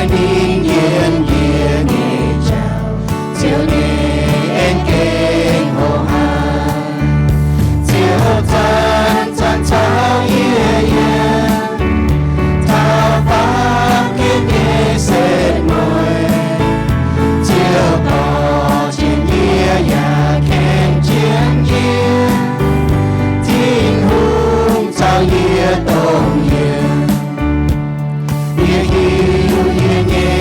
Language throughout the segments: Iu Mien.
Ninh yiem yie nyei jauv, Ziouv nyei en gengh hoqc haic. Ziouv zanc zanc caux yie yiem, taux baamh gen nyei setv mueiz. Ziouv dorh jienv yie yaac ken jienv yie. Tin-Hungh caux yie dongh yiem. Yie hiuv yie nyei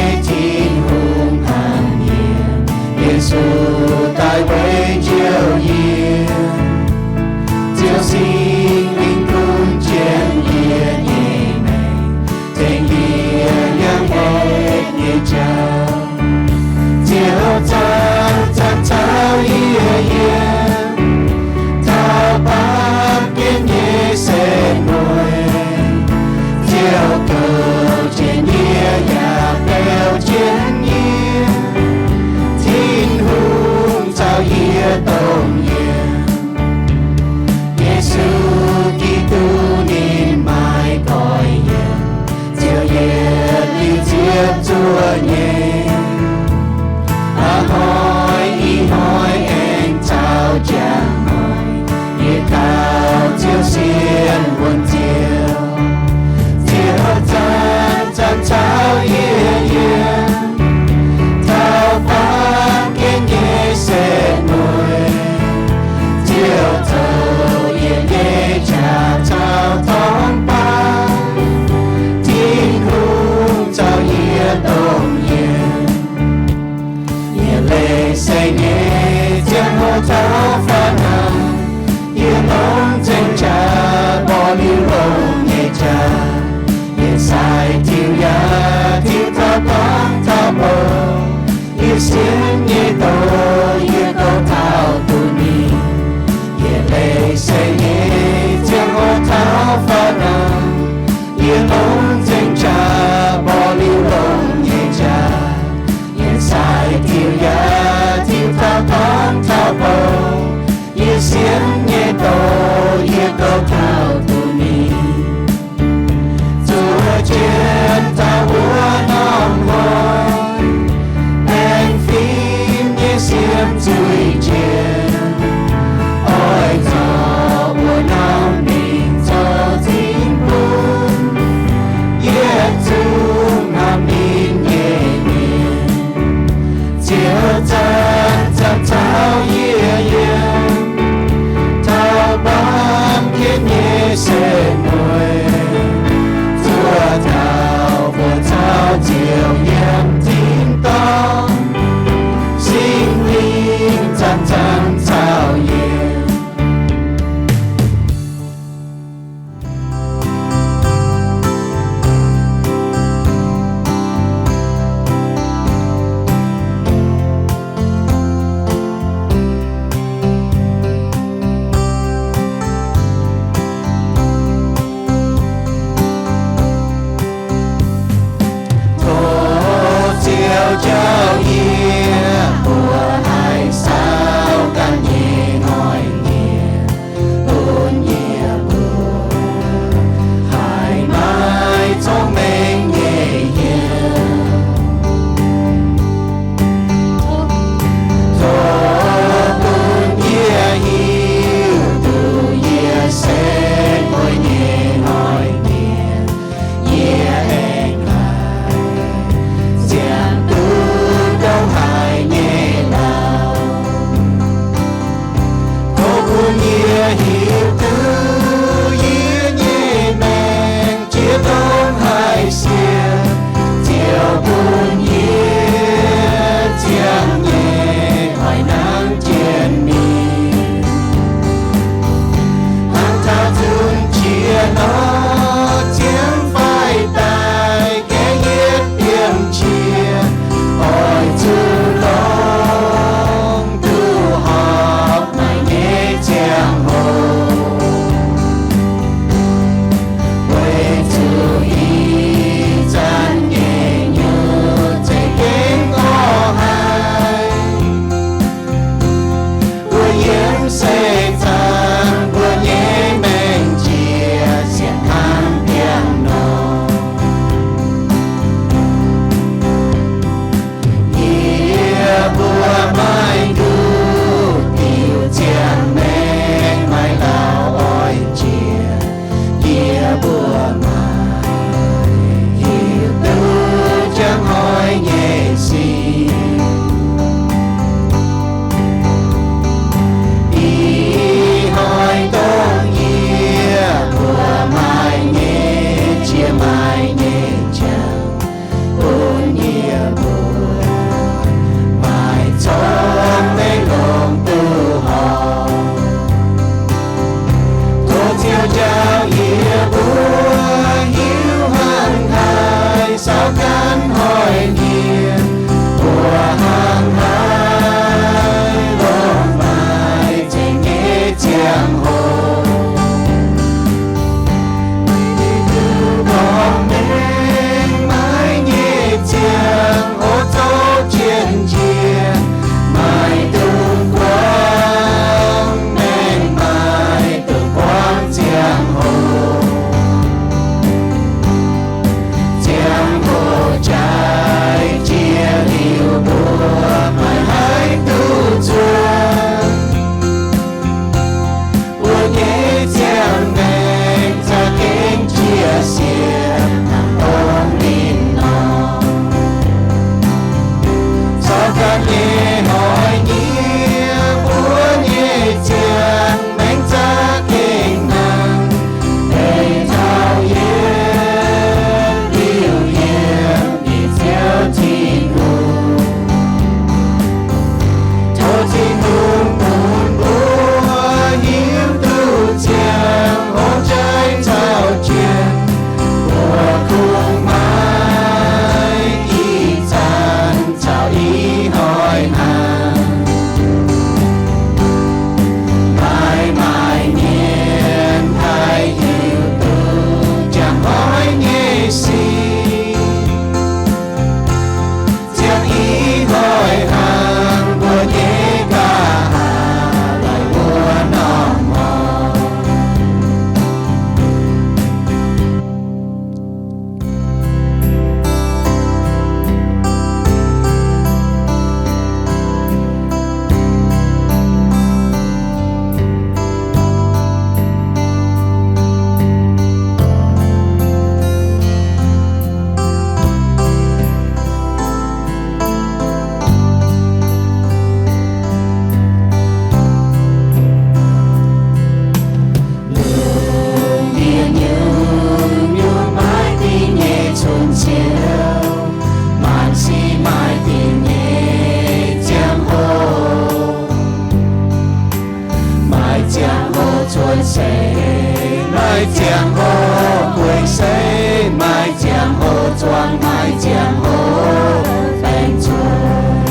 Maaih ziangh hoc guei seix, maaih ziangh hoc zuangx, maaih ziangh hoc baengc zuqc.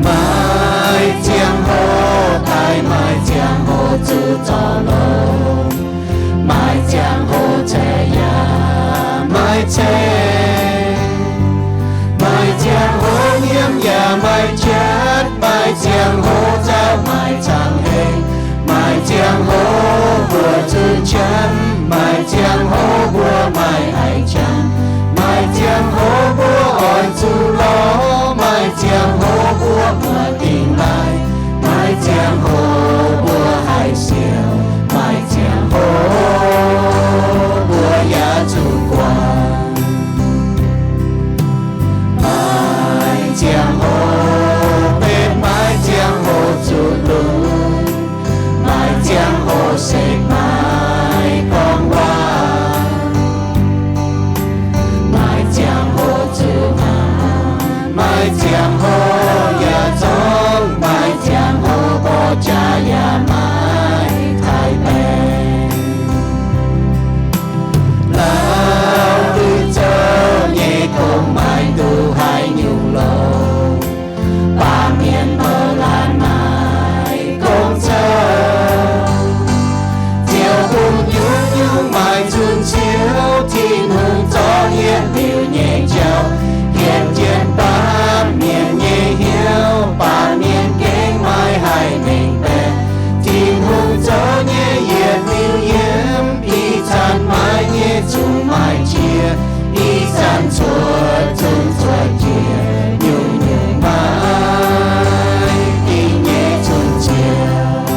Maaih ziangh hoc daic, maaih ziangh hoc zuqc zorc longx, maaih ziangh hoc ceix yaac maiv ceix. Maaih ziangh hoc nyiemv yaac maiv jatv, maaih ziangh hoc nzauh maaih camv haic, maaih ziangh hoc mbuo zuqc qanv, maaih ziangh hoc mbuo maiv haih qanv, maaih ziangh hoc mbuo oix zuqc lorz, maaih ziangh hoc mbuo muoz-dingh laaih, maaih ziangh hoc mbuo haih siouc, maaih ziangh hoc mbuo yaac zuqc guangc. Maaih ziangh hoc benx, maaih ziangh hoc zuqc lunx, maaih ziangh hoc se maiv gorngv waac, maaih ziangh hoc zuqc hnaangx, maaih ziangh hoc yaac zorngv, maaih ziangh hoc mborqv jaax yaac maiv taaih baengc. Lauh duqv zouv nyei gong maaih duqv haaix nyungc longx, baamh mienh mouc laanh naaic gong zouv. Ziouv bun nyungc-nyungc maaih zunc ciouv, Tin-Hungh zorqv yietc liuz nyei jauv hietv jienv baamh mienh nyei hnyouv. Baamh mienh gengh maiv haih mengh baeqc Tin-Hungh zoux nyei yietc liuz yiem. Ih zanc maaih nyei zungv maaih jiex, ih zanc cuotv zungv cuotv jiex, nyungc-nyungc maaih dingc nyei zunc ciouv.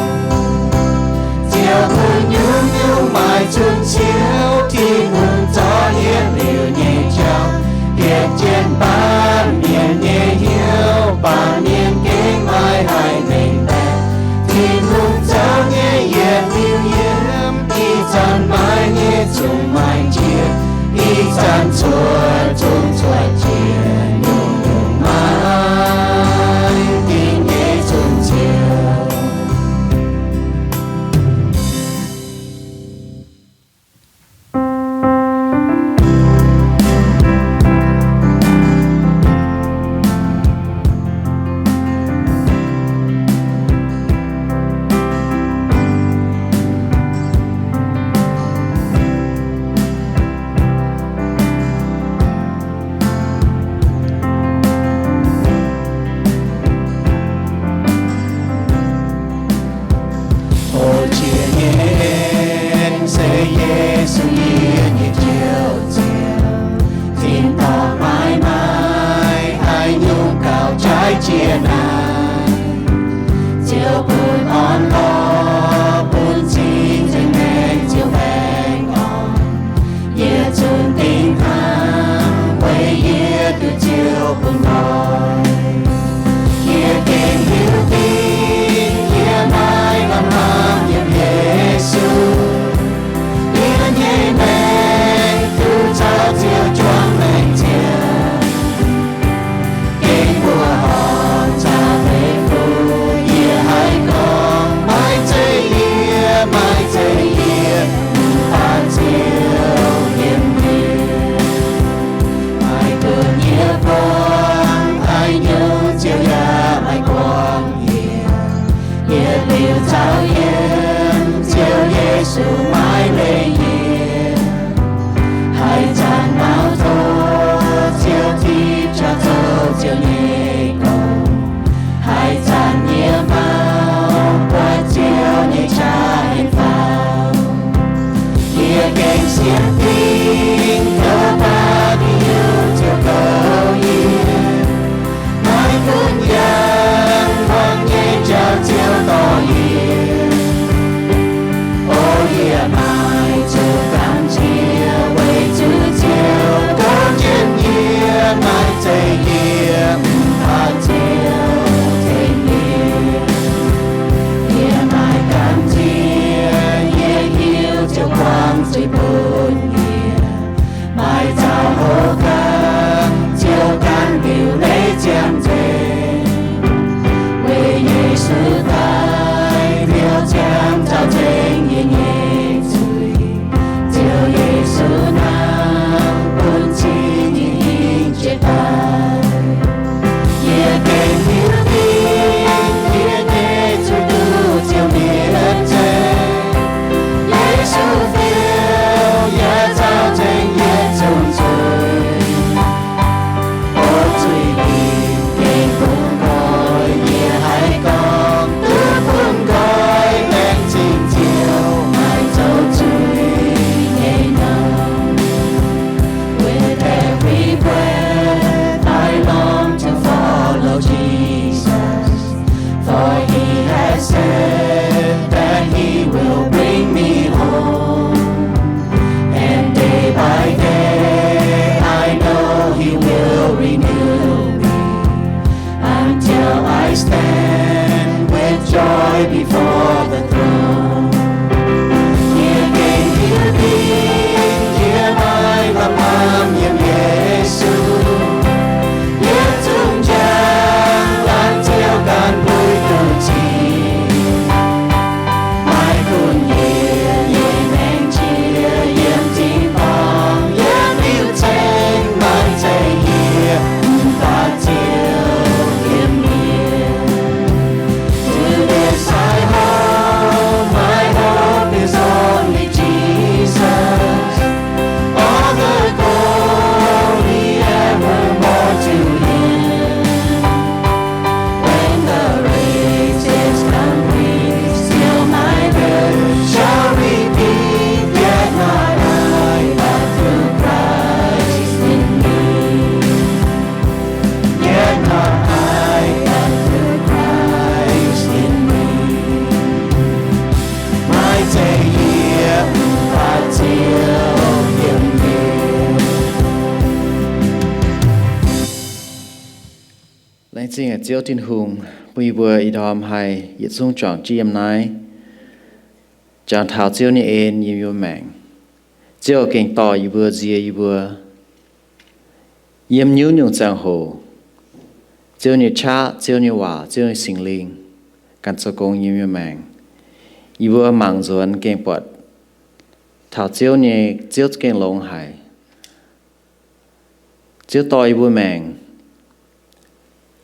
Ziouv bun nyungc-nyungc maaih zunc ciouv, Tin-Hungh zorqv yietc liuz nyei jauv hietv jienv baamh mienh nyei hnyouv. Baamh mienh gengh maiv haih mengh baeqc Tin-Hungh zoux nyei yietc liuz yiem. Ih zanc maaih nyei zungv maaih jiex, ih zanc cuotv zungv cuotv jiex, nyungc-nyungc maaih dingc nyei zunc ciouv. Hlo jiex nyei en se Yesu yie nyei Njoux Ziouv. Tin-dorngh maiv maaih haaix nyungc gauh jaaix jiex naaiv. Ziouv bun orn-lorqc, bun cing-nzengc maengc ziouc baengh orn. Yietc zungv dingc hnangv weic yie duqv Ziouv bun nqoi. Yie gengh hiuv duqv yie maiv lamh hnamv yiem Yesu. Yie nyei maengc duqv caux Ziouv juangc maengc ziangh. Gengh mbuoqc horngh caux leiz-fun, yie haih gorngv, maiv zeiz yie, maiv zeiz yie, mv baac Ziouv yiem yie. Maiv gunv yie buangh haaix nyungc, Ziouv yaac maiv buangh yie. Yietc liuz caux yiem, Ziouv Yesu maiv leih yie. Haaix zanc mauv tov Ziouv tipv jaax zoux Ziouv nyei gong. Haaix zanc yie mauv buatc Ziouv nyei qaqv nyei faaux, yie gengh sienx fim, Ziouv daaih dingc hnyouv Ziouv goux yie. Maiv gunv yangh hmuangx nyei jauv Ziouv dorh yie. O yie maaih zuqc gamh nziex weic zuqc Ziouv goux jienv yie, maiv zeiz yie mv baac Ziouv tengx yie. Yie maaih gamh nziex, yie hiuv Ziouv buangh zuiz bun yie. Zingh Ziouv Tin-Hungh, bun yie mbuo ih ndorm haih yietc zungv juangc jienv yiem naaiv, jangx taux Ziouv nyei en yiem yie mbuo maengc. Ziouv gengh dorh yie mbuo, nziex yie mbuo yiem nyungc-nyungc ziangh hoc. Ziouv nyei qaqv, Ziouv nyei waac, Ziouv nyei Singx Lingh ganh zoux gong yiem yie mbuo maengc. Yie mbuo mangc nzuonx gengh buatc taux Ziouv nyei, Ziouv gengh longx haic. Ziouv dorh yie mbuo maengc,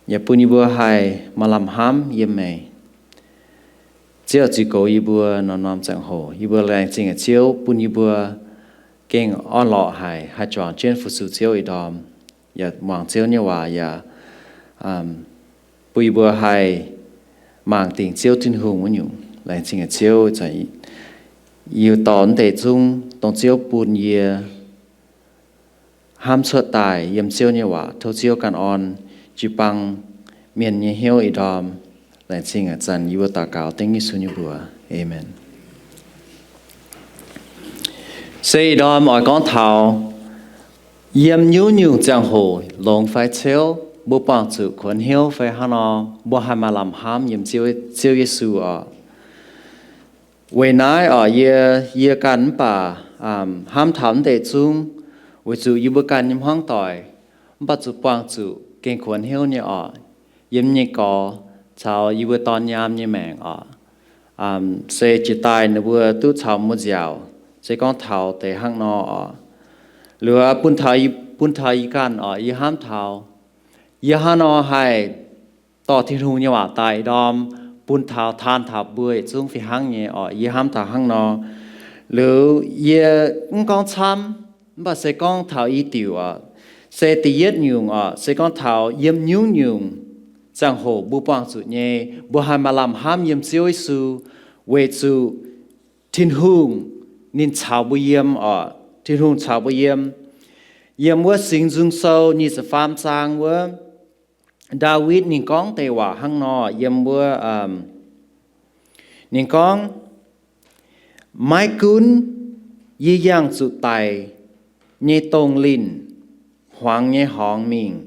yaac bun yie mbuo haih maaih lamh hnamv yiem meih. Ziouv ziux goux yie mbuo norm-norm ziangh hoc. Yie mbuo laengz zingh Ziouv bun yie mbuo gengh orn-lorqc haic, haih juangc jienv fu-sux Ziouv ih ndorm, yaac muangx Ziouv nyei waac, yaac bun yie mbuo haih mangc dingc Ziouv Tin-Hungh wuov nyungc. Laengz zingh Ziouv, yie dorh naaiv deix zungv dongh Ziouv bun yie hnamv cuotv daaih yiem Ziouv nyei waac. Tov Ziouv ganh orn jiu-baang mienh nyei hnyouv ih ndorm. Laengz zingh ih zanc yie mbuo daux gaux dengv Yesu nyei mbuox. Aamen. Se ih ndorm oix gorngv taux yiem nyungc-nyungc ziangh hoc longx fai ciouv, mbuo buangh zuqc kuonx hnyouv fai hnangv nor, mbuo haih maaih lamh hnamv yiem Ziouv, Ziouv Yesu oc. Weic naaiv oc, yie, yie ganh mv baac hnamv taux naaiv deix zungv, weic zuqc yie mbuo ganh nyei hmuangv doic mv baac zuqc buangh zuqc gengh kuonx hnyouv nyei oc, yiem nyei gorx caux yie mbuo dorn nyaam nyei maengc oc. Se jiex daaih ninh mbuo duqv caux mbuo nziaauc, se gorngv taux deix hnangv nor oc. Liuz bun taux, bun taux yie ganh oc, yie hnamv taux yie hnangv nor haih dorh Tin-Hungh nyei waac daaih ndorm bun taux, taan taux mbuo yietc zungv fih hnangv nyei oc. Yie hnamv taux hnangv nor. Liuz yie mv gorngv camv, mv baac se gorngv taux i diuc oc. Se da'yietv nyungc oc, se gorngv taux yiem nyungc-nyungc ziangh hoc mbuo buangh zuqc nyei, mbuo haih maaih lamh hnamv yiem Ziouv Yesu, weic zuqc Tin-Hungh ninh caux mbuo yiem oc. Tin-Hungh caux mbuo yiem. Yiem wuov Singx Nzung Sou nyic ziepc faam zaang wuov, Ndaawitv ninh gorngv deix waac hnangv nor, yiem wuov, ninh gorngv, Maiv gunv yie yangh zuqc daic nyei dongh linh hmuangx nyei horngz mingh,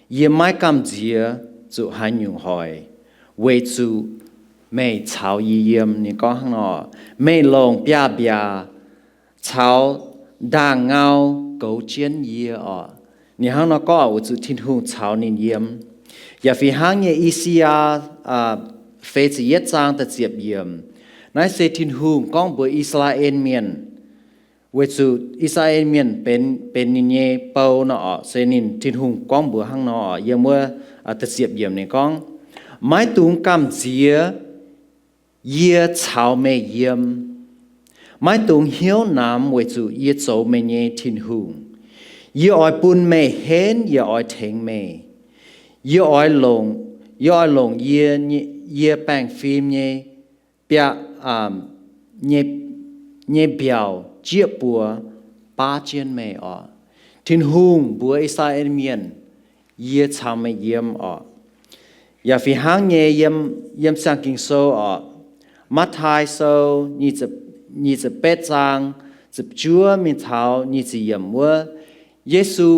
yie maiv gamh nziex zuqc haaix nyungc hoic, weic zuqc meih caux yie yiem. Ninh gorngv hnangv nor, meih longc biaav-mbiaac caux ndaangc ngau goux jienv yie oc. Ninh hnangv nor gorngv weic zuqc Tin-Hungh caux ninh yiem. Yaac fih hnangv nyei I^saa^yaa feix ziepc yietv zaang da'ziepc yiemc, naaiv se Tin-Hungh gorngv mbuox I^saa^laa^en Mienh, weic zuqc I^saa^laa^en Mienh benx, benx ninh nyei bou nor oc. Se ninh, Tin-Hungh gorngv mbuox hnangv nor oc, yiem wuov da'ziepc yiemc ninh gorngv, Maiv dungx gamh nziex yie caux meih yiem. Maiv dungx hnyouv namx weic zuqc yie zoux meih nyei Tin-Hungh. Yie oix bun meih henv, yie oix tengx meih. Yie oix longc, yie oix longc yie, yie baengh fim nyei biaa, nyei, nyei mbiaauc jieqv buoz baav jienv meih oc. Tin-Hungh mbuox I^saa^laa^en Mienh, Yie caux meih yiem oc. Yaac fih hnangv nyei yiem, yiem Siang-Ging-Sou oc, Matv^taai Sou nyic ziepc betv zaang ziepc juov mingh taux nyic ziepc yiemc wuov, Yesu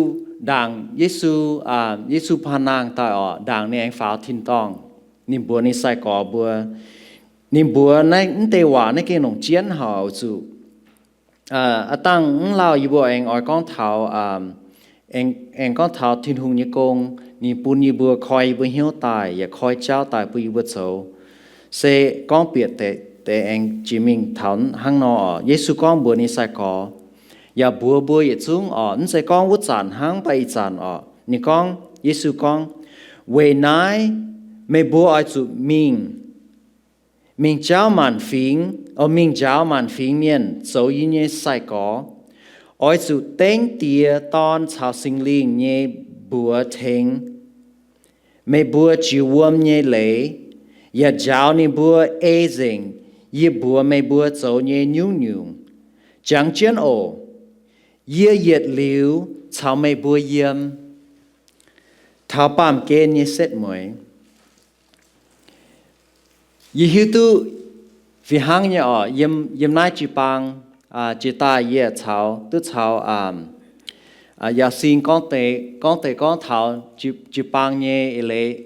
ndaangc, Yesu, Yesu paan nangh daaih oc, ndaangc ninh aengx faaux tin-dorngh, ninh mbuox ninh sai-gorx mbuo, ninh mbuox naaiv, naaiv deix waac naaiv gengh longc jienv haic oc, zuqc aav dangh mv lauh yie mbuo aengx oix gorngv taux, aengx gorngv taux Tin-Hungh nyei gong, ninh bun yie mbuo koi yie mbuo hnyouv daaih, yaac koi jauv daaih bun yie mbuo zoux. Se gorngv bieqc deix aengx jiex mingh taux hnangv nor oc. Yesu gorngv mbuox ninh sai-gorx, yaac mbuox mbuo yietc zungv oc, mv zeiz gorngv wuov zanc hnangv, mv baac ih zanc oc. Ninh gorngv, Yesu gorngv, Weic naaiv meih mbuo oix zuqc mingh, mingh jauv maanc fingx, oc, mingh njaaux maanc fingx mienh zoux yie nyei sai-gorx. Oix zuqc dengv Diex, Dorn caux Singx Lingh nyei mbuox tengx meih mbuo jiex wuom nyei leiz, yaac njaaux ninh mbuo ei nzengc yie mbuox meih mbuo zoux nyei nyungc-nyungc. Jangx jienv oc. Yie yietc liuz caux meih mbuo yiem taux baamh gen nyei setv mueiz. Yie hiuv duqv fih hnangv nyei oc, yiem, yiem naaiv jiu-baang jiex daaih yie caux, duqv caux Yauh Sing gorngv deix, gorngv deix gorngv taux jiu-baang nyei eix leiz,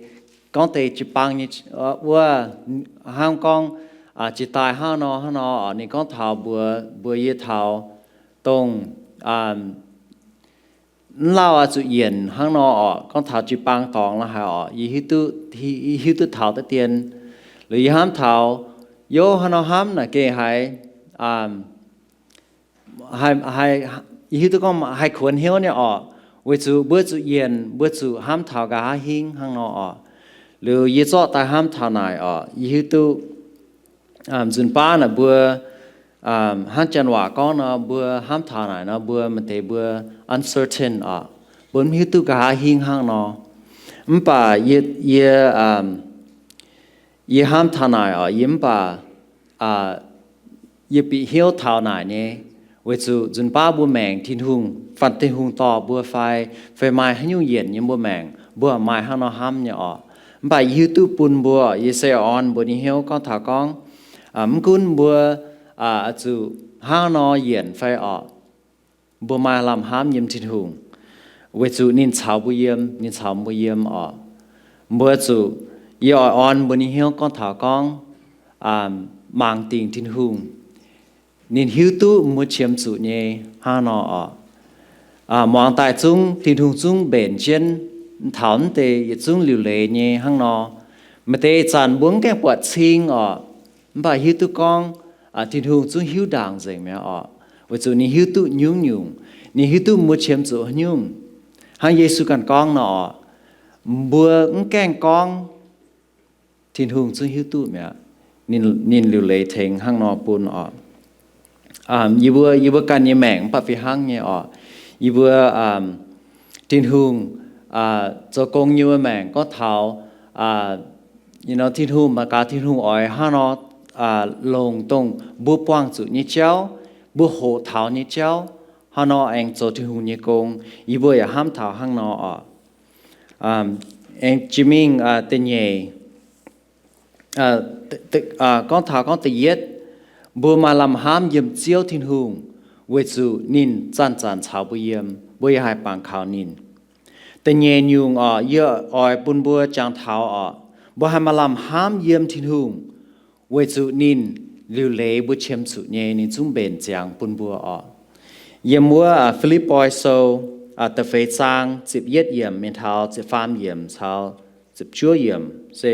gorngv deix jiu-baang nyei wuov, hnangv gorngv jiex daaih hnangv nor hnangv nor oc. Ninh gorngv taux mbuox, mbuox yie taux dongh mv lauh oix zuqc yienc hnangv nor oc. Gorngv taux jiu-baang dorngx la'haic oc, yie hiuv duqv, hiuv duqv taux deix dien. Liuz yie hnamv taux, yov, hnangv nor hnamv naaic gengh haiz, yie hiuv duqv gorngv haih kuonx hnyouv nyei oc, weic zuqc mbuo zuqc yienc, mbuo zuqc hnamv taux nqa'haav hingv hnangv nor oc. Liuz yie zorqv daaih hnamv taux naaic oc, yie hiuv duqv nzunc baav naaic mbuo, hnangv janx waac gorngv nor, mbuo hnamv taux naaic nor, mbuo maaih deix mbuo uncertain oc, mbuo mv hiuv duqv nqa'haav hingv hnangv nor. Mv baac yie, yie hnamv taux naaic oc, yie mv baac yie bieqc hnyouv taux naaic nyei, weic zuqc nzunc baav mbuo maengc Tin-Hungh, faanh Tin-Hungh dorh mbuo fai, fai maaih haaix nyungc yienc yiem mbuo maengc, mbuo maaih hnangv nor hnamv nyei oc. Mv baac yie hiuv duqv bun mbuo, yie se orn mbuo nyei hnyouv gorngv taux gorngv, mv gunv mbuo zuqc hnangv nor yienc fai oc, mbuo maaih lamh hnamv yiem Tin-Hungh, weic zuqc ninh caux mbuo yiem, ninh caux mbuo yiem oc. Mbuo zuqc, yie oix orn mbuo nyei hnyouv gorngv taux gorngv, mangc dingc Tin-Hungh, ninh hiuv duqv mbuo qiemx zuqc nyei hnangv nor oc. Muangx daaih zungv Tin-Hungh zungv mbenc jienv taux mv deix yietc zungv liuc leiz nyei hnangv nor. Maaih deix zanc mbuo mv gaengh buatc cing oc, mv baac hiuv duqv gorngv Tin-Hungh zungv hiuv ndaangc nzengc mi'aqv oc, weic zuqc ninh hiuv duqv nyungc-nyungc, ninh hiuv duqv mbuo qiemx zuqc haaix nyungc. Hnangv Yesu ganh gorngv nor oc, mbuo mv gaengh gorngv, Tin-Hungh zungv hiuv duqv mi'aqv. Ninh liuc leiz tengx hnangv nor bun oc. Yie mbuo, yie mbuo ganh nyei maengc mv baac fih hnangv nyei oc. Yie mbuo Tin-Hungh zoux gong nyei wuov maengc gorngv taux Tin-Hungh, mangc gaax Tin-Hungh oix hnangv nor longc dongh mbuo buangh zuqc nyei jauv, mbuo hoqc taux nyei jauv, hnangv nor aengx zoux Tin-Hungh nyei gong. Yie mbuo yaac hnamv taux hnangv nor oc. Aengx jiex mingh da'nyeic, gorngv taux gorngv da'yietv, mbuo maaih lamh hnamv yiem Ziouv Tin-Hungh, weic zuqc ninh zanc-zanc caux mbuo yiem, mbuo yaac haih bangc kaux ninh. Da'nyeic nyungc oc, yie oix bun mbuo jangx taux oc, mbuo haih maaih lamh hnamv yiem Tin-Hungh, weic zuqc ninh liuc leiz mbuo qiemx zuqc nyei, ninh zungv mbenc ziangx bun mbuo oc. Yiem wuov Fi^lipv^poi Sou da'feix zaang ziepc yietv yiemc mingh taux ziepc faam yiemc caux ziepc juov yiemc se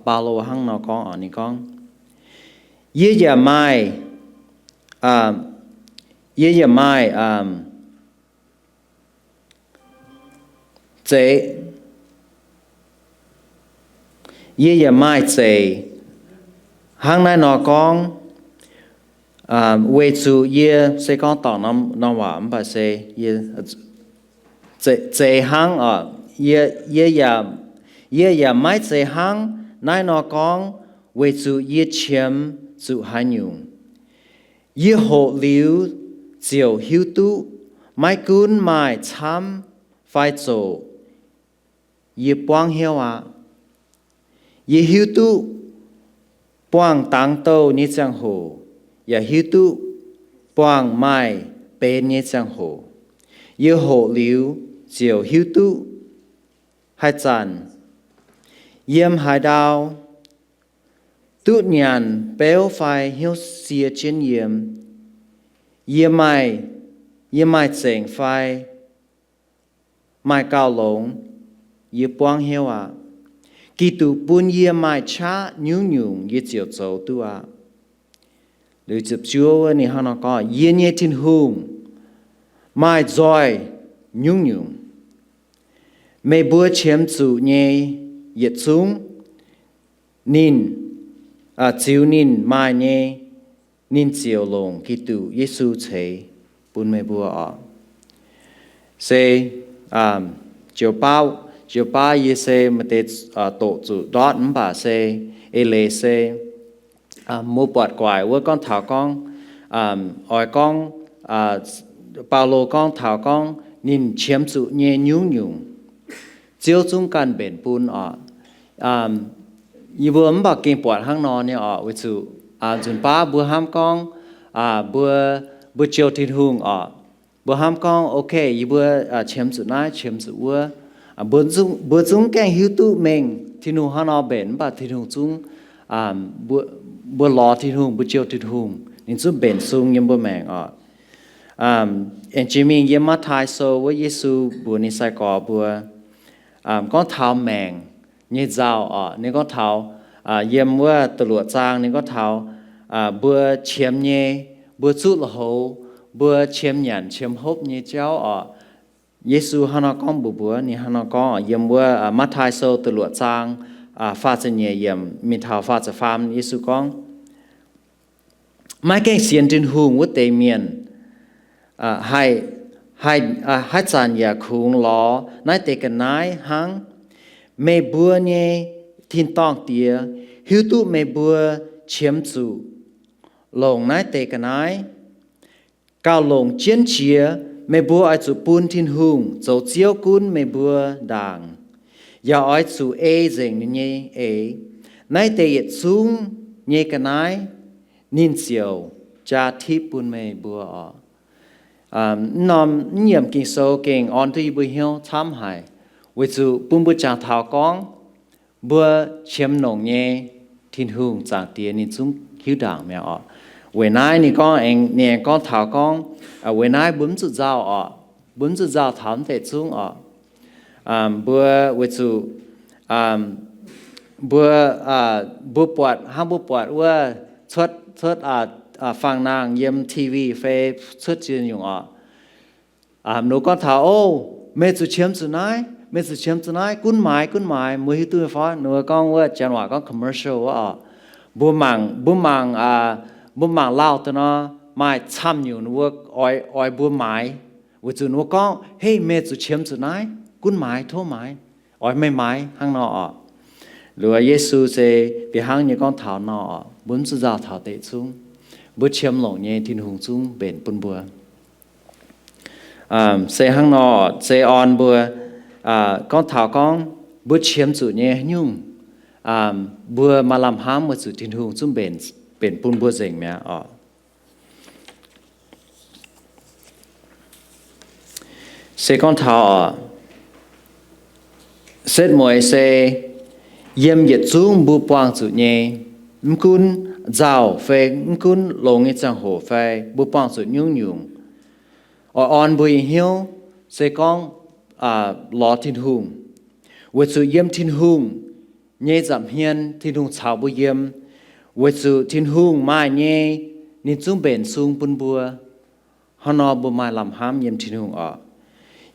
Baulo hnangv nor gorngv oc. Ninh gorngv, yie yaac maaih, yie yaac maaih zeiz, yie yaac maaih zeiz hnangv naaiv nor gorngv, weic zuqc yie, se gorngv dorngc norm waac mv baac se yie zeiz hnangv oc. Yie, yie yaac maiv zeiz hnangv naaiv nor gorngv weic zuqc yie qiemx zuqc haaix nyungc. Yie hoqc liuz ziouc hiuv duqv, maiv gunv maaih camv fai zoqc, yie buangv hnyouv aqv. Yie hiuv duqv buangh dangx douh nyei ziangh hoc, yaac hiuv duqv buangh maaih benx nyei ziangh hoc. Yie hoqc liuz ziouc hiuv duqv, haaix zanc, yiem haaix ndau, duqv nyanc beuv fai hnyouv sie jienv yiem, yie maaih, yie maaih zengc fai maaih gauh longx, yie buangv hnyouv aqv. Giduc bun yie maaih qaqv nyungc-nyungc yie ziouc zoux duqv aqv. Liuz ziepc juov wuov ninh hnangv nor gorngv, yie nyei Tin-Hungh maaih nzoih nyungc-nyungc. Meih mbuo qiemx zuqc nyei yietc zungv, ninh, ziux ninh maaih nyei, ninh ziouc longc Giduc Yesu ceix bun meih mbuo oc. Se, jiu baav, jiu baav yie se maaih deix doqc zuqc ndortv mv baac se eix leiz se mbuo buatc guaic wuov gorngv taux gorngv, oix gorngv, Baulo gorngv taux gorngv ninh qiemx zuqc nyei nyungc-nyungc, Ziouv zungv ganh mbenc bun oc. Yie mbuo mv baac gengh buatc hnangv nor nyei oc, weic zuqc nzunc baav mbuo hnamv gorngv, mbuo, mbuo jouh Tin-Hungh oc, mbuo hnamv gorngv, ok, yie mbuo qiemx zuqc naaiv, qiemx zuqc wuov, Mbuo zungv, mbuo zungv gaengh hiuv duqv mengh Tin-Hungh hnangv nor mbenc, mv baac Tin-Hungh zungv, mbuo, mbuo lorz Tin-Hungh, mbuo jouh Tin-Hungh, ninh zungv mbenc sung yiem mbuo maengc oc. Aengx jiex mingh yiem Matv^taai Sou wuov, Yesu mbuox ninh sai-gorx mbuo gorngv taux maengc nyei nzauh oc. Ninh gorngv taux yiem wuov da'luoqc zaang, ninh gorngv taux mbuo qiemx nyei, mbuo zuqv lui-houx, mbuo qiemx nyanc qiemx hopv nyei jauv oc. Yesu hnangv nor gorngv mbuox mbuo, ninh hnangv nor gorngv yiem wuov Matv^taai Sou da'luoqc zaang faah ziepc nyeic yiemc mingh taux faah ziepc faam, Yesu gorngv, maiv gaengh sienx Tin-Hungh wuov deix mienh, haih, haih zanc yaac kungx lorz naaiv deix ga'naaiv hnangv. Meih mbuo nyei tin-dorngh Diex hiuv duqv meih mbuo qiemx zuqc longc naaiv deix ga'naaiv. Gauh longc jienv jiex, meih mbuo oix zuqc bun Tin-Hungh zoux Ziouv gunv meih mbuo ndaangc, yaac oix zuqc ei nzengc ninh nyei eix. Naaiv deix yietc zungv nyei ga'naaiv ninh ziouc jaa tipv bun meih mbuo oc. Mv norm, mv yiemc Ging-Sou gengh orn duqv yie mbuo hnyouv camv haic, weic zuqc bun mbuo jangx taux gorngv mbuo qiemx longc nyei Tin-Hungh Zaangc Diex ninh zungv hiuv ndaangc mi'aqv oc. Weic naaiv ninh gorngv aengx, ninh aengx gorngv taux gorngv, weic naaiv mbuo mv zuqc nzauh oc. Mbuo mv zuqc nzauh taux mv deix zungv oc. Mbuo weic zuqc mbuo, mbuo buatc, hnangv mbuo buatc wuov cuotv, cuotv fangx-nangh yiem T V fai cuotv ziex nyungc oc. Ninh gorngv taux, O, meih zuqc qiemx zuqc naaiv, meih zuqc qiemx zuqc naaiv, gunv maaiz, gunv maaiz. Mbuo hiuv duqv fai? Ninh gorngv wuov janx waac gorngv commercial wuov oc. Mbuo mangc, mbuo mangc, mbuo mangc lauh daaih nor, maaih camv nyungc ninh mbuo oix, oix mbuo maaiz, weic zuqc ninh mbuo gorngv, Hei, meih zuqc qiemx zuqc naaiv, gunv maaiz, tov maaiz, oix meih maaiz hnangv nor oc. Liuz Yesu se fih hnangv nyei gorngv taux nor oc, mbuo mv zuqc nzauh taux deix zungv. Mbuo qiemx longc nyei Tin-Hungh zungv mbenc bun mbuo. Se hnangv nor, se orn mbuo gorngv taux gorngv mbuo qiemx zuqc nyei nyungc, mbuo maaih lamh hnamv weic zuqc Tin-Hungh zungv mbenc, mbenc bun mbuo nzengc mi'aqv oc. Se gorngv taux oc, setv mueiz se yiem yietc zungv mbuo buangh zuqc nyei, mv gunv nzauh fai mv gunv longx nyei ziangh hoc fai mbuo buangh zuqc nyungc-nyungc, oix orn mbuo nyei hnyouv se gorngv lorz Tin-Hungh, weic zuqc yiem Tin-Hungh nyei nza'hmien Tin-Hungh caux mbuo yiem, weic zuqc Tin-Hungh maaih nyei ninh zungv mbenc sung bun mbuo. Hnangv nor mbuo maaih lamh hnamv yiem Tin-Hungh oc.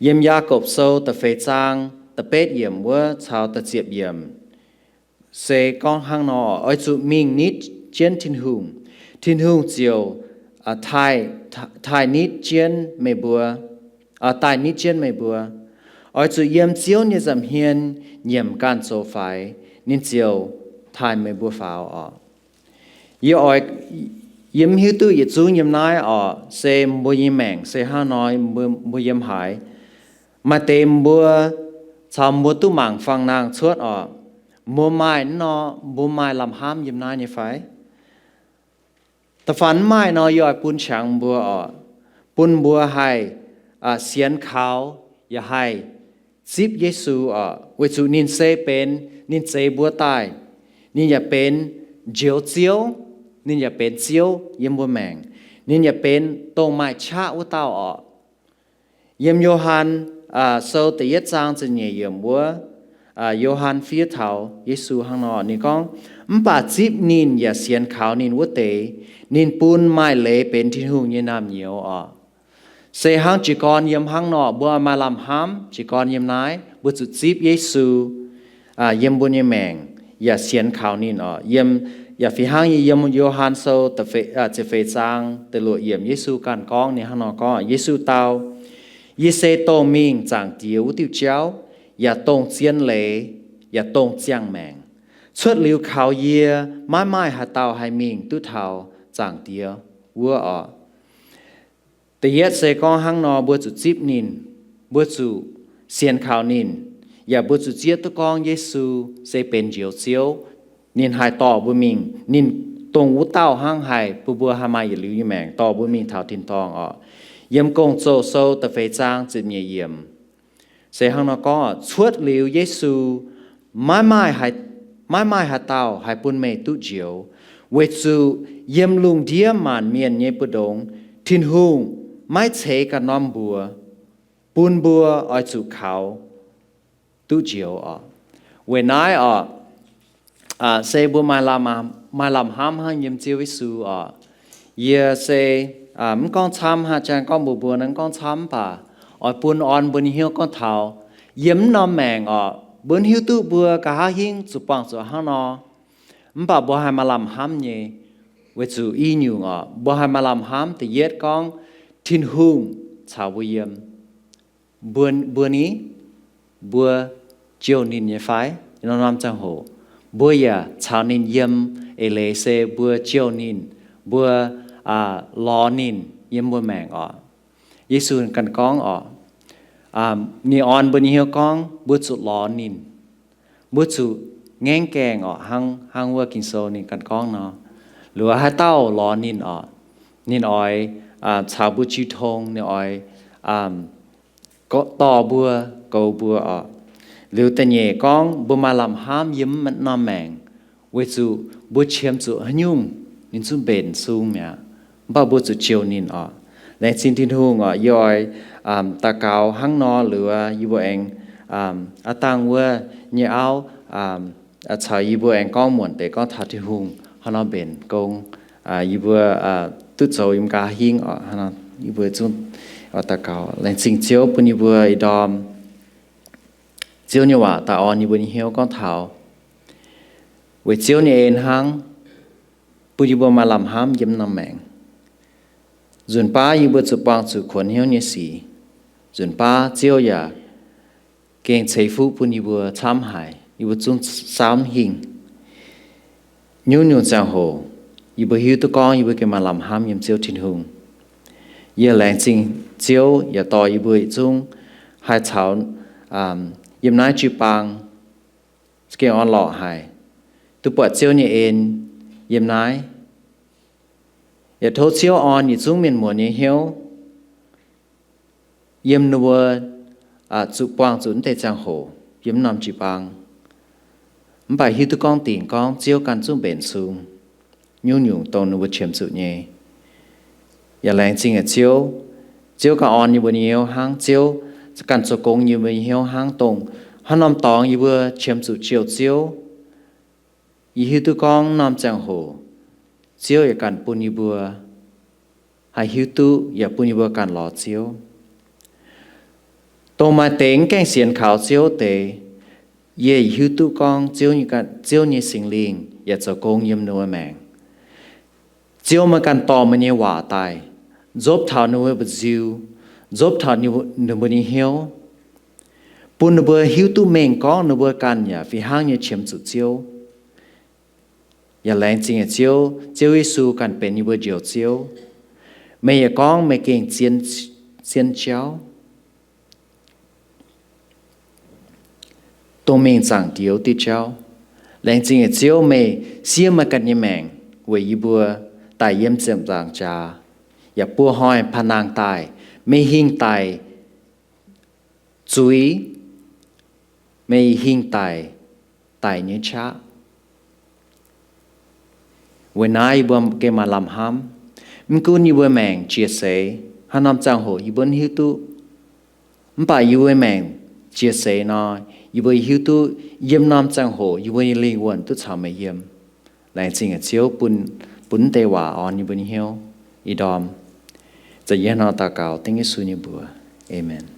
Yiem Yaagorpc Sou da'feix zaang da'betv yiemc wuov caux da'ziepc yiemc se gorngv hnangv nor, Oix zuqc mingh nitv jienv Tin-Hungh, Tin-Hungh ziouc taaih, taaih nitv jienv meih mbuo, daaih nitv jienv meih mbuo. Oix zuqc yiem Ziouv nyei nza'hmien nyiemc ganh zoux faix, ninh ziouc taaih meih mbuo faaux oc. Yie oix, yie mv hiuv duqv yietc zungv yiem naaiv oc, se mbuo nyei maengc se hnangv nor, mbuo yiem haaix. Maaih deix mbuo caux mbuo duqv mangc fangx-nangh cuotv oc, mbuo maaih nor, mbuo maaih lamh hnamv yiem naaiv nyei fai? Da'faanh mv maaih nor, yie oix bun qangx mbuo oc, bun mbuo haih sienx kaux yaac haih zipv Yesu oc, weic zuqc ninh se benx, ninh zeix mbuo daaih, ninh yaac benx Njoux Ziouv, ninh yaac benx Ziouv yiem mbuo maengc, ninh yaac benx dongh maaih qaqv wuov dauh oc. Yiem Yo^han Sou da'yietv zaang ziepc nyeic yiemc wuov, Yo^han fiev taux Yesu hnangv nor, ninh gorngv, Mv baac zipv ninh yaac sienx kaux ninh wuov deix, ninh bun maaih leiz benx Tin-Hungh nyei naamh-nyouz oc. Se hnangv jiez gorn yiem hnangv nor, mbuo maaih lamh hnamv jiez gorn yiem naaiv, mbuo zuqc zipv Yesu yiem mbuo nyei maengc yaac sienx kaux ninh oc. Yiem, yaac fih hnangv yiem Yo^han Sou ziepc feix zaang da'luoqc yiemc, Yesu ganh gorngv, ninh hnangv nor gorngv, Yesu dau, Yie se dongh mingh Zaangc Diex wuov diuh jauv, yaac dongh zien leiz, yaac dongh ziangh maengc. Cuotv liuz kaux yie, maiv maaih haaix dauh haih mingh duqv taux Zaangc Diex wuov oc. Da'yietv se gorngv hnangv nor, mbuo zuqc zipv ninh, mbuo zuqc sienx kaux ninh, yaac mbuo zuqc zieqv duqv gorngv Yesu se benx Njoux Ziouv. Ninh haih dorh mbuo mingh, ninh dongh wuov dauh hnangv haih bun mbuo haih maaih yietc liuz nyei maengc, dorh mbuo mingh taux tin-dorngh oc. Yiem Gong-Zoh Sou da'feix zaang ziepc nyeic yiemc, Se hnangv nor gorngv, cuotv liuz Yesu, maiv maaih haaix dauh haih bun meih duqv njoux, weic zuqc yiem lungh ndiev maanc mienh nyei mbu'ndongx, Tin-Hungh maiv ceix ganh norm mbuox bun mbuo oix zuqc kaux duqv njoux oc. Weic naaiv oc, se mbuo maaih lamh hnamv hnangv yiem Ziouv Yesu oc. Yie se mv gorngv camv hnangv, janx gorngv mbuox mbuo naaiv mv gorngv camv, mv baac oix bun orn mbuo nyei hnyouv gorngv taux yiem mv norm maengc oc, mbuo hiuv duqv mbuo nqa'haav hingv zuqc buangh zuqc hnangv nor, mv baac mbuo haih maaih lamh hnamv nyei. Weic zuqc i nyungc oc, mbuo haih maaih lamh hnamv da'yietv gorngv Tin-Hungh caux mbuo yiem. Mbuo ni, mbuo jouh ninh nyei fai? Norm-norm ziangh hoc mbuo yaac caux ninh yiem. Eix leiz se mbuo jouh ninh, mbuo lorz ninh yiem mbuo maengc oc. Yesu ganh gorngv oc, ninh orn mbuo nyei hnyouv gorngv mbuo zuqc lorz ninh. Mbuo zuqc ngaengv gaengh oc, hnangv wuov Ging-Sou ninh ganh gorngv nor, luoqc haaix dauh lorz ninh oc, ninh oix caux mbuo jiu tong, ninh oix dorh mbuo, goux mbuo oc. Liuz da'nyeic gorngv mbuo maaih lamh hnamv yiem mv norm maengc, weic zuqc mbuo qiemx zuqc haaix nyungc ninh zungv mbenc sung mi'aqv, mv baac mbuo zuqc jouh ninh oc. Laengz zingh Tin-Hungh oc. Yie oix daux gaux hnangv nor liuz, yie mbuo aengx aav dangh wuov nyei auv caux yie mbuo aengx gorngv muonc deix gorngv taux Tin-Hungh haaix nor mbenc gong, yie mbuo duqv zoux yiem nqa'haav hingv oc. Yie mbuo zungv daux gaux. Laengz zingh Ziouv bun yie mbuo ih ndorm Ziouv nyei waac daaih orn yie mbuo nyei hnyouv gorngv taux weic Ziouv nyei en hnangv bun yie mbuo maaih lamh hnamv yiem norm maengc. Nzunc baav yie mbuo zuqc buangh zuqc kuonx hnyouv nyei sic, nzunc baav Ziouv yaac gengh ceix fuqv bun yie mbuo camv haic, yie mbuo zungv camv hingh. Nyungc-nyungc ziangh hoc yie mbuo hiuv duqv gorngv yie mbuo gengh maaih lamh hnamv yiem Ziouv Tin-Hungh. Yie laengz zingh Ziouv yaac dorh yie mbuo yietc zungv haih caux yiem naaiv jiu-baang gengh orn-lorqc haic, duqv buatc Ziouv nyei en yiem naaiv. Yaac tov Ziouv orn yietc zungv mienh muonz nyei hnyouv yiem ninh mbuo zuqc buangh zuqc naaiv deix ziangh hoc yiem norm jiu-baang, mv baac hiuv duqv gorngv dingc gorngv Ziouv ganh zungv mbenc sung nyungc-nyungc dongh ninh mbuo qiemx zuqc nyei. Yaac laengz zingh haic Ziouv, Ziouv ganh orn yie mbuo nyei hnyouv hnangv, Ziouv ganh zoux gong yie mbuo nyei hnyouv hnangv, dongh haaix norm dorngx yie mbuo qiemx zuqc jouh Ziouv, yie hiuv duqv gorngv norm ziangh hoc Ziouv yaac ganh bun yie mbuo haih hiuv duqv yaac bun yie mbuo ganh lorz Ziouv. Dongh maaih deix mv gaengh sienx kaux Ziouv deix, yie hiuv duqv gorngv Ziouv nyei Singx Lingh yaac zoux gong yiem ninh mbuo maengc. Ziouv meih ganh dorh meih nyei waac daaih nzopv taux ninh mbuo mba'nziu, nzopv taux ninh mbuo nyei hnyouv, bun ninh mbuo hiuv duqv mengh gorngv ninh mbuo ganh yaac fih hnangv nyei qiemx zuqc Ziouv. Yaac laengz zingh haic Ziouv, Ziouv Yesu ganh benx yie mbuo Njoux Ziouv. Meih yaac gorngv meih gengh zien jauv, dongh mingh zaangc Diex diuh jauv. Laengz zingh haic Ziouv, meih siev meih ganh nyei maengc weic yie mbuo daaih yiem ziepc nzaangc jaax, yaac buo hnoi paan-nangh daaih. Meih hingh daic zuiz, meih hingh daic, daic nyei qaqv. Weic naaiv yie mbuo gengh maaih lamh hnamv. Mv gunv yie mbuo maengc jiex seix, haaix norm ziangh hoc yie mbuo mv hiuv duqv, mv baac yie mbuo maengc jiex seix nor, yie mbuo hiuv duqv yiem norm ziangh hoc yie mbuo nyei lingh wuonh duqv caux meih yiem. Laengz zingh haic Ziouv bun, bun deix waac orn yie mbuo nyei hnyouv ih ndorm. Zanc yie hnangv nor daux gaux dengv Yesu nyei mbuox. Aamen.